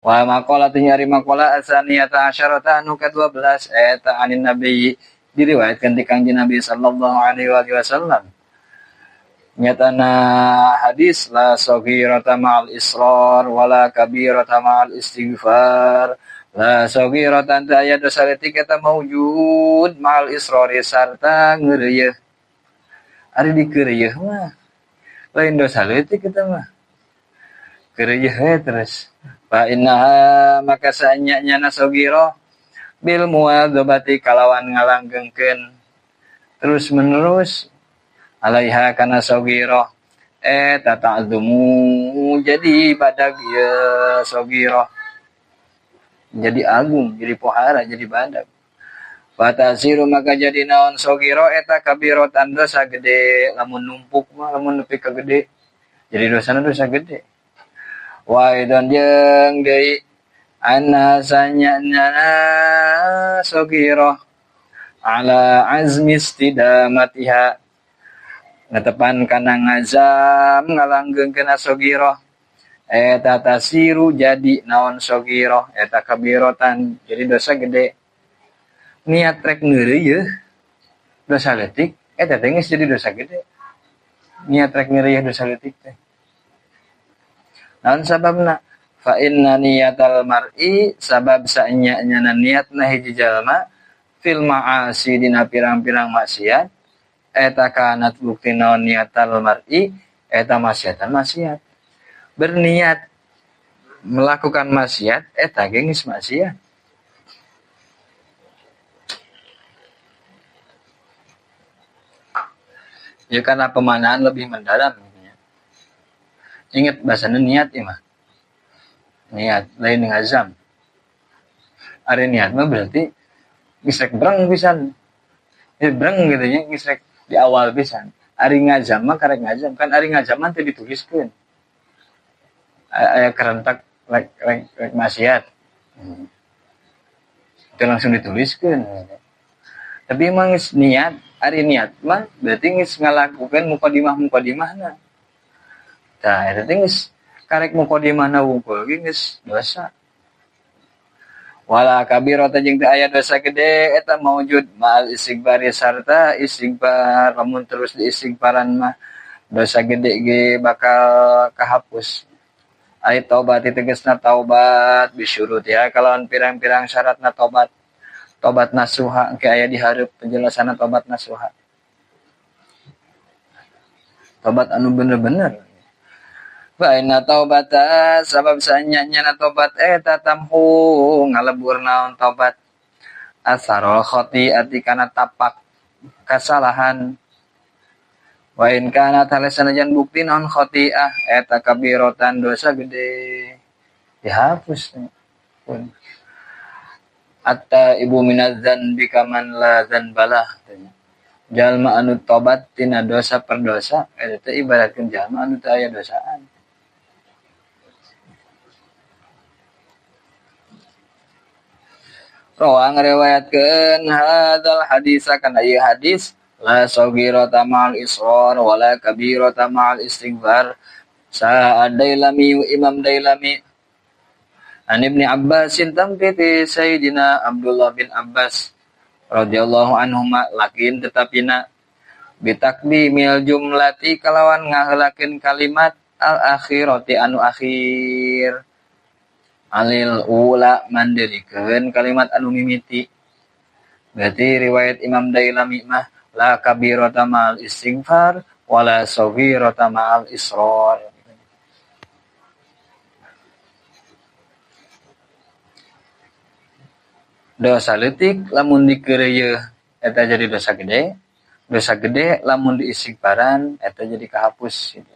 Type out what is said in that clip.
Wa maqala nyari maqala asaniyata asyarata anu ka-12 eta anin nabi diriwayatkan ti Kangjeng Nabi sallallahu alaihi wasallam. Nyatana hadis la saghirata ma'al israr wala kabirata ma'al istighfar. La saghirata teu aya dosa leutik eta maujud ma'al israri sarta ngeureuyeuh. Ari dikeureuyeah mah lain dosa leutik eta mah. Keureuyeah we terus. Fa innaha maka saanya-nyana saghirah bil muwadzabati kalawan ngalanggengkeun terus menerus alaiha kana saghirah eta ta'zumu jadi badag ieu saghirah, jadi agung, jadi pohara, jadi badag. Fatasiru maka jadi naon saghirah eta kabiratan dosa gede, lamun numpuk mah lamun nepi ka gede jadi dosana dosa gede. Wa aidan jeung deui anna sanyana saghirah ala azmi istidamatiha netepan kana ngazam ngalanggengkeun saghirah eta tasiru jadi naon saghirah eta kabiratan jadi dosa gede. Niat rek ngeureuyeuh dosa leutik eta teh geus jadi dosa gede. Niat rek ngeureuyeuh dosa leutik teh naon sababna? Fa inna niyatal mar'i sabab saenya-nyana niatna hiji jalma fil ma'asi dina pirang-pirang maksiat eta kanat bukti naon niyatal mar'i eta maksiatan maksiat. Berniat melakukan maksiat eta ge geus maksiat. Ya karena pemaknaan lebih mendalam. Ingat bahasana niat ieu mah. Niat lain ngazam. Ari niat mah berarti geus rek breng pisan. Ya breng gitu nya geus rek di awal pisan. Ari ngazam mah karek ngazam kan ari ngazam mah teu dituliskeun. Aya kerentak rek rek rek maksiat. Itu langsung dituliskeun. Tapi emang geus niat, ari niat mah berarti geus ngalakukeun mukadimah-mukadimahna. Tah eta teh geus karek mukadimahna wungkul ge geus dosa. Wala kabirata jeung teu aya dosa gede eta maujud ma'al istighfari sarta istighfar, lamun terus diistighfaran mah dosa gede ge bakal kahapus. Ai taubat tegasna taubat bisyurutiha kalawan pirang-pirang syaratna taubat. Taubat nasuha engke aya di hareup penjelasanna taubat nasuha. Taubat anu bener-bener. Fa inna taubata sabab saenya-nyana taubat eta tamhu ngalebur naon taubat asarul khati'ati kana tapak kasalahan. Wa in kana sanajan bukti naon khati'ah eta kabiratan dosa gede dihapus pun. Atta ibu minaz dzanbi kaman la dzanbalah jalma anu tobat tina dosa per dosa eta teh ibaratkeun jalma anu teu aya dosaan. Rawa ngriwayatkeun hadzal hadis kana ieu hadis la saghirata ma'al israr wala kabirata ma'al istighfar sa Dailami Imam Dailami an Ibni Abbasin tampi Sayyidina Abdullah bin Abbas radhiyallahu anhuma lakin tetapina bitakdimil jumlati kalawan ngaheulakeun kalimat al akhirati anu akhir alil ula mandirikeun kalimat anu mimiti. Berarti riwayat Imam Dailami mah la kabirata ma'al istighfar wala saghirata ma'al israr. Dosa leutik lamun dikeureuyeah eta jadi dosa gede, dosa gede lamun diistighfaran eta jadi kahapus gitu.